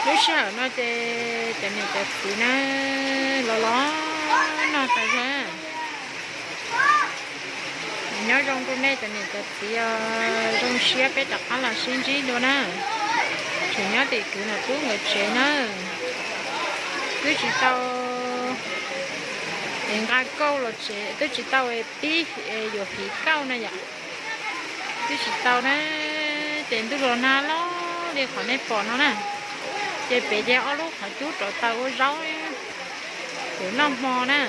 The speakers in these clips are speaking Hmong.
Lub sij hawm no ces cov niam cov txiv na los los noj tas zog. Nyob zoo rau nej cov niam cov txiv os, zoo siab peb rov qab los sib ntsib dua na. Tseem nyob tim kwv Nom Tub nkawd tsev na. Twb tsis tau es nqa kauj los tsev, twb tsis tau es pib es yuav hiv kauj na yom. Twb tsis tau na, ces ntuj los nag loj li qhov nej pom no na. Ces pem ces ob lub qhov cub rov taws ua zaub, kuv noj hmo na.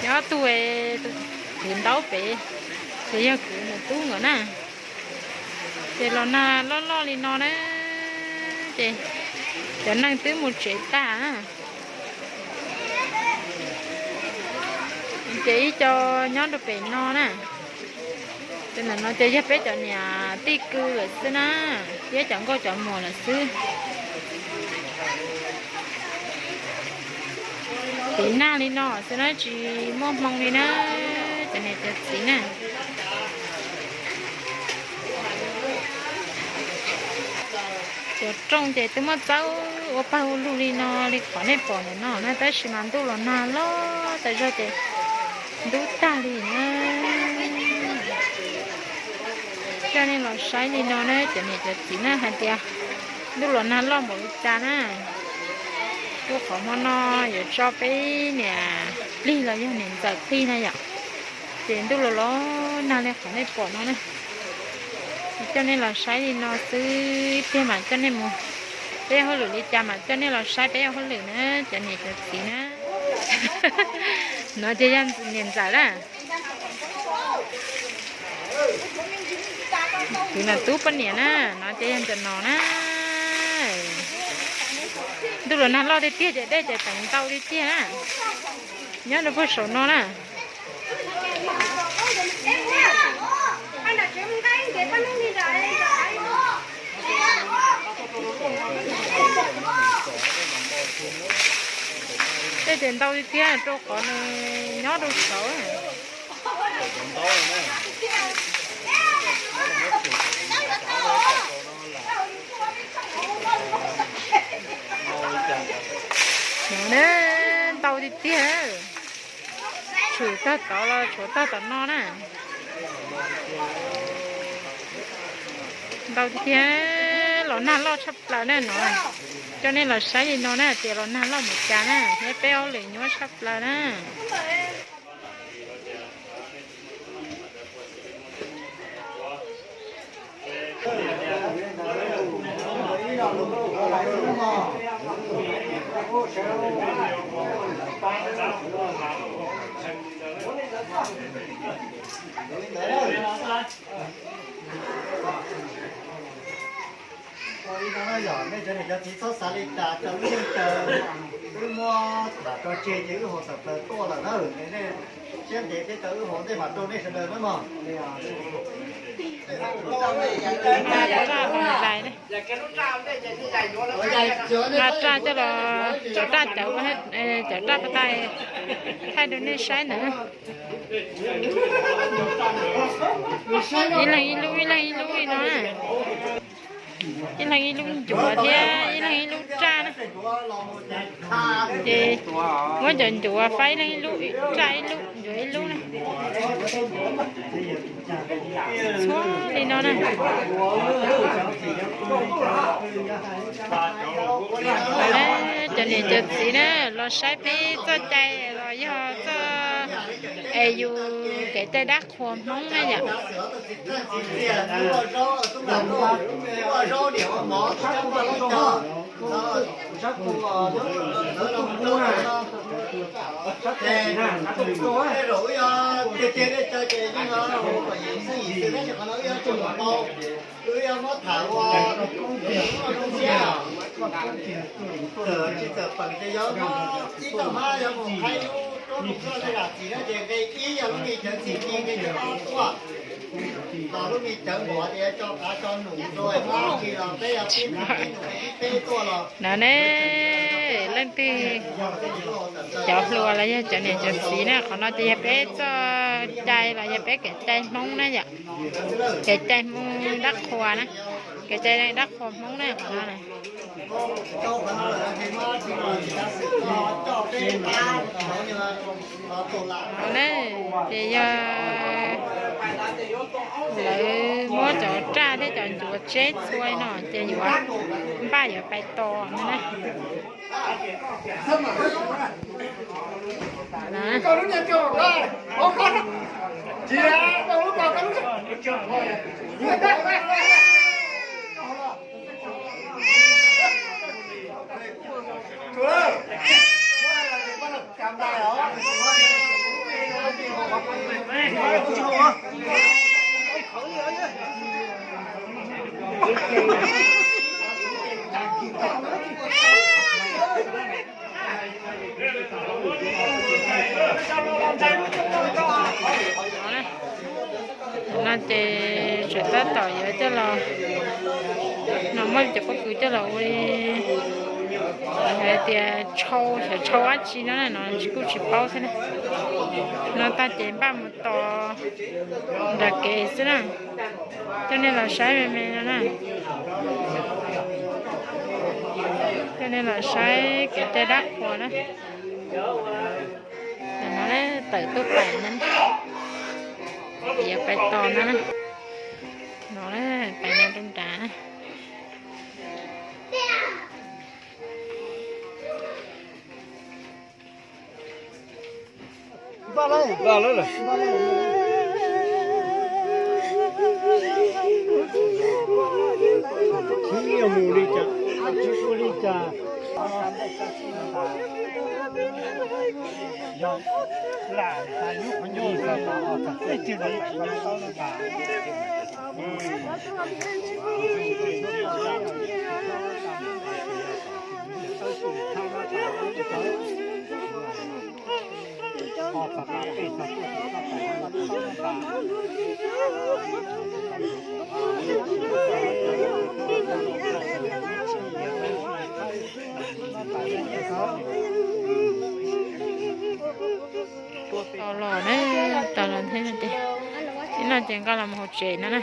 Nyob tug kwv ntaub pem, ces yog kwv Nom Tub nkawd na. Ces los nag loj loj li no na, ces cov neeg twb mus tsev tag na. Ces ib co nyob rau pem no na. Ces ntawm no ces yog peb cov niam tij kwv lawm xwb na, thiab cov nkauj cov muam lawm xwb. Tiv nag li no xwb na, tsis muaj hmoo li na, cov niam cov txiv na. Cov rooj ces twb muab txawb ua pawg ua lug li no li qhov nej pom ntawm no na, tab sis mas ntuj los nag loj tas zog ces ntub tag li na. Coj nej los saib li no na cov niam cov txiv na, hais tias ntuj los nag loj npaum li cas na. Tuaj qhov hmo no yuav tso peb niam plig los yog niam ntxawm plig na yom. Ces ntuj los los nag li qhov nej pom no na. Coj nej los saib li no xwb, ib pliag mam coj nej mus, peb ua hauj lwm li cas mam coj nej los saib peb ua hauj lwm na, cov niam cov txiv na. No ces yog niam ntxawm na. Kwv Nom Tub poj niam na, no ces yog ntawm no na. Ntuj los nag loj tiag tiag ces dej ces teev ntau tiag tiag na. Nyob rau puag saum no na. Dej ces ntau tiag tiag rau qhov nws nyob rau saud. Ntau tiag tiag. Tshwm tag tod los tshuav tag tom no na. Ntau tiag tiag, los nag loj tshaj plaws na no. Coj nej los saib li no na, tias los nag loj mus cas na, thiab peb hauj lwm nyuaj tshaj plaws na. Ua li no yog nej cov niam cov txiv txhob xav li cas, cov lub neej tawv twb muab tham tso tseg ces wb haus tawm plaws tuaj lawm na. Nej siab ntev thiab rau wb haus ntej mam rau nej sawv daws na mog. Nqa raj coj los, cov raj cawv, cov raj pas tas thaij rau nej saib ntawd. Ib leeg ib lub, ib leeg ib lub li no. Ib leeg ib lub ncuav thiab ib leeg ib lub raj na. Ces muab cov ncuav faib ib leeg ib lub, raj ib lub, ncuav ib lub na. Txhua li no na. Cov niam cov txiv na, los saib peb txoj cai los yog txoj es yus kev cai dab qhuas Hmoob na yom. Tsis txawm peem ces yog ib txoj hmab yuav mus qhaib lub roob lub txhuaj tej zam txim na ces nqe ib yog lub me cawv txim ci nqe ob tuaj, los lub me cawv npom tias yuav tso qav tso num rau nqe ob tsi los peb yog pib num peb tuaj los. No ne, leej twg cov hluas los yog cov niam cov txiv na, qhov no ces yog peb txoj cai los yog peb kev cai Hmoob na yom, kev cai Hmoob dab qhuas na. Kev cai dab qhuas Hmoob ne, qhov no na. Qhov no ces yog lawv muab cov raj thiab cov ncuav tseb txhua no ces yuav npaj yuav pais tos no na. No ces tseem tab tom yuav coj los, no muab cov pob kws coj los ua li hais tias tshau, xyov tshau dab tsi no na, no tsis kuj tsis paub thiab na. No tag ces npaj mus tos nram kev xwb na. Coj nej los saib me me no na. Coj nej los saib kev cai dab qhuas na. Tam no tawm tuaj pais na, yuav pais tos no na. No pais no rau nrad. Tau los na, tau los thiab no ces, ib no ces nqa los mus hauv tsev no na.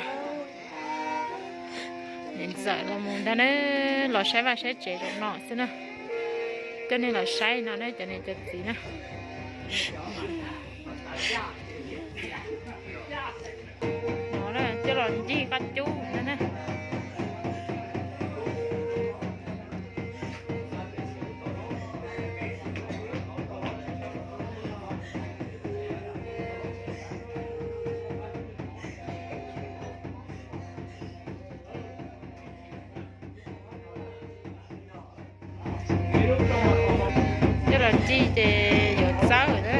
Niam ntxawm los mus ntag na, los saib vaj saib tsev zaum no xwb na. Coj nej los saib no na cov niam cov txiv na. No coj los ncig qab cub ntag na. Coj los ncig ces yuav txawb lawm.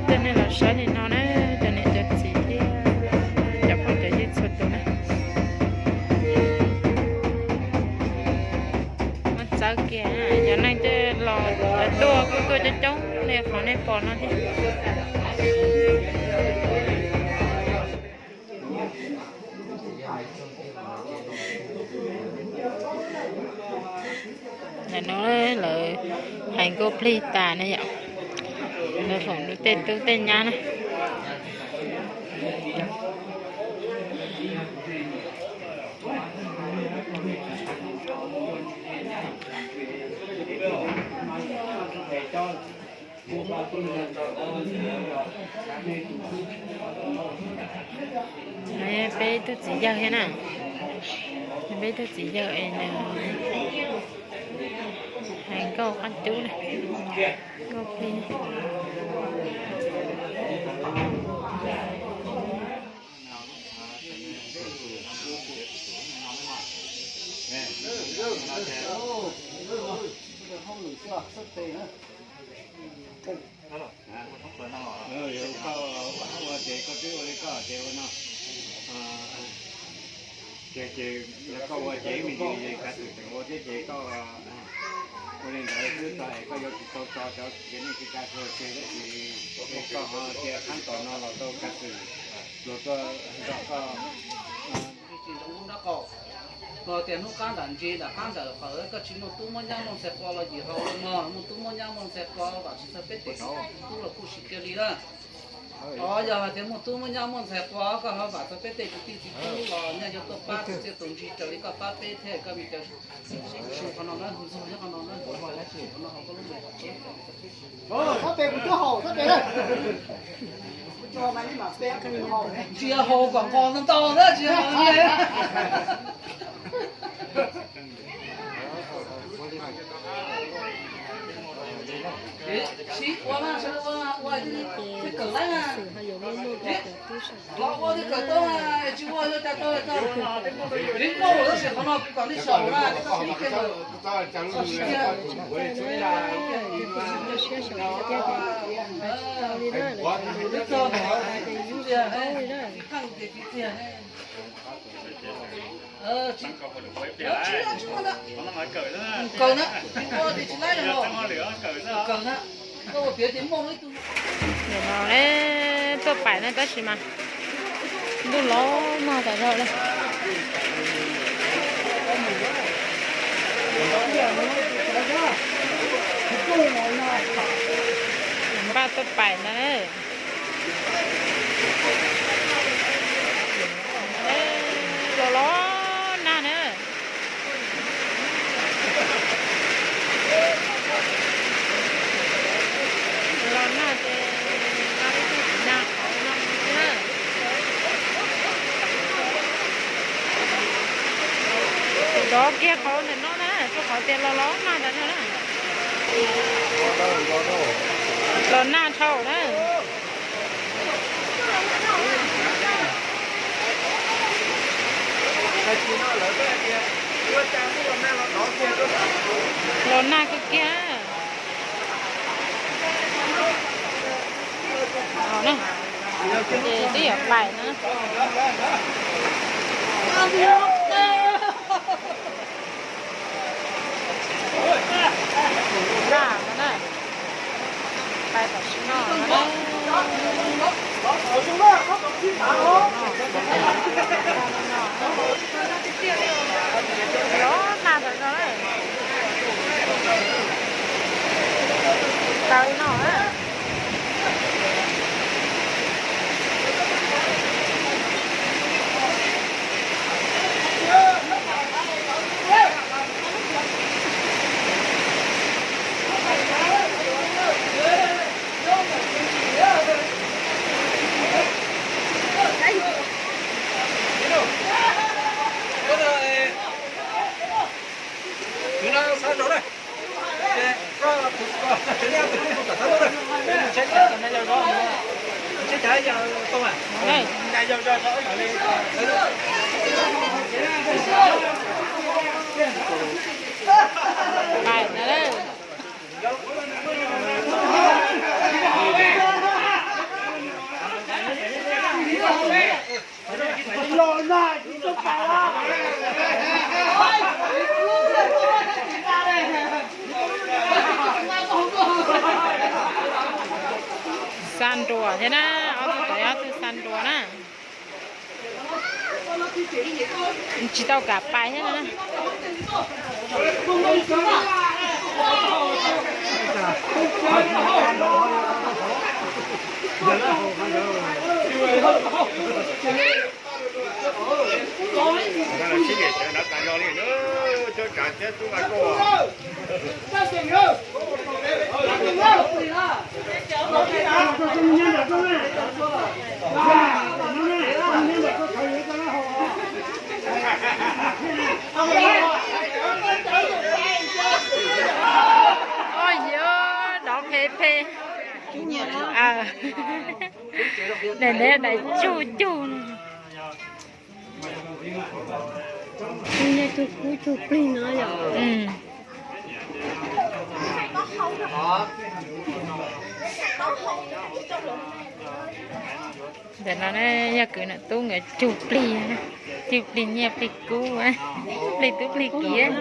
Coj nej los saib li no na, cov niam cov txiv thiab cov phooj cov ywg txhua tus na. Muab txawb kiag, cov neeg tej los tuaj kuj tuaj coob coob li qhov nej pom no thiab. Ntawm no lawv hais nkauj plig tas na yom, lawv foom tej tub tej nyab na. Peb tug txiv yawg thiab na, peb tug txiv yawg es nws hais nkauj qab cub na, nkauj plig. Ces ua no, ces ces yog koj ua ces ib me ntsis Kav Xwm tseem ua thiab ces koj ua li ntawd xwb tso es koj yuav tsis tau tso cov txiv neej tsis kaj hluas ces tab sis koj ho tias qhab tom no los rau Kav Xwm luag tuaj nrog koj. Tsis ntsoov nrab qaum, los tias hnub qab nram ntsis nram qab nram qawm koj tsis muaj tub muaj nyab muaj ntxhais qua los yim haus mog, muaj tub muaj nyab muaj ntxhais qua vam tsis txog peb tej txiv tub los kuj sim cia li na. Os, yog hais tias muaj tub muaj nyab muaj ntxhais qua koj ho vam txog peb tej kwv tij txiv tub los nyaj yuav tuaj pab tus txiaj tus ntsig raws li koj pab peb thiab koj me cov sib su qhov no na, ntxog nyob qhov no na, qhov no hauv koj lub me. Tsis yog haus kom nqos ntau ntau na, tsis yog haus. Sib ua na, sib ua, ua thiaj kawm lawm na. Los ua thiaj kawm tau na, tsis ua yog cas tau tau. Vim muaj tab sis qhov no kuv kom nej saum na, nej koj sib kiag lawm. Koj sib kiag. Tsis txog ntawd, tsis txiag, tsis qeej ces tsis txiag. Kawg na, kawg na, kawg na, kawg na. Nim no tuaj pais na tab sis mas ntuj los nag tas zog li. Npaj tuaj pais ntag. Los los nag na. Los nag ces nag ib tug txiv nag qhauv no thiab na. Tus dov kiag qhauv ntawm no na, rau qhov tias los los nag ntawd no na. Los nag dhau na. Los nag kawg kiag. Ces twb yuav pais na. Nag no na. Pais tam sim no na. Los nag tas zog na. Taw no na. Pais ntag lauj. Xa nruas thiab na, ob tug tod ob tug xa nruas na. Tsis tau kam pais thiab na. Oj, yog dov phem phem. Daim neb daim cug cug. Neb cug kub cug plig no yom. Ntawm no yog kwv nam tub nkawd cug plig, cug plig nyiaj plig kub, plig tub plig kiv.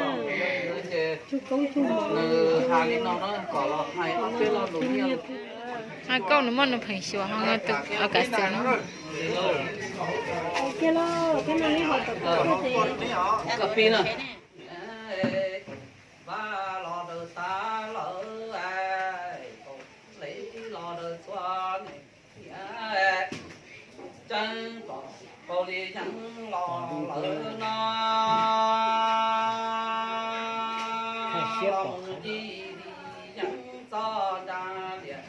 Koj nws muaj nws pheem xyuas ho tus kav xwm no. Tseeb pom qau li yeeb los lawm no, los mus ncig li yeeb txoj nra liam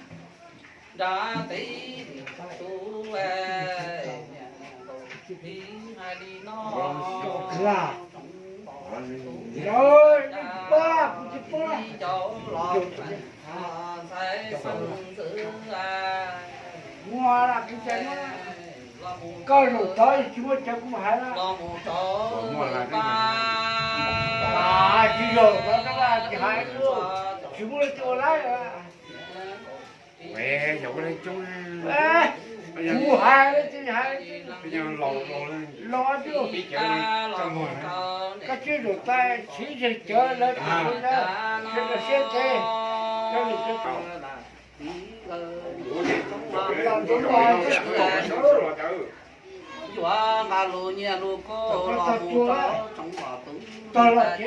nra teb li tub, niam nkaus li hais li no. Tsoom pom ib ncauj los ntxhais xeeb ntxwv, los mus rau, los mus rau tsis zaum tod tsis hais, tsis muaj leej twg ua laib. Kuv hais, los, koj tsis zaum tais siv zeeg cawv lawv tus, siab tes, koj yuav nqa lus nyiaj lus kub los mus rau tsoom pom tub tag,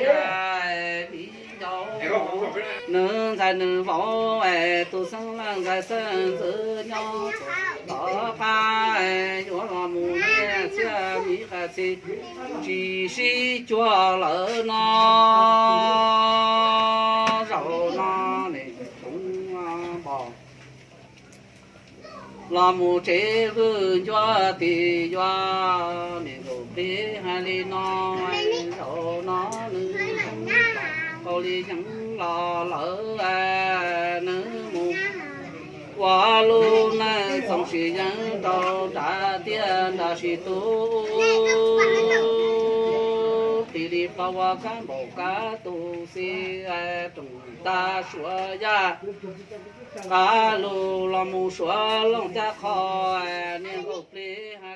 li ncauj nws ntxhais nws vauv es tus xeeb leej ntxhais xeeb ntxwv nyob tom qab, yuav los mus nyiaj txiag miv qas txi tsis sib cuag lawm no. Zaum no nim tsoom pom los mus tsev vwj ncuab tim yuav, niam nkaus plig hais li no, zaum no nws qau li yeeb los lawm, nws mus ua lub neej txoos sis yeeb rau nram tiaj nram sis tub, plig li plaub ua kab npaum kab tus xis, rooj tag suav yaj, nqa lus los mus suav looj caj qho, niam nkaus plig hais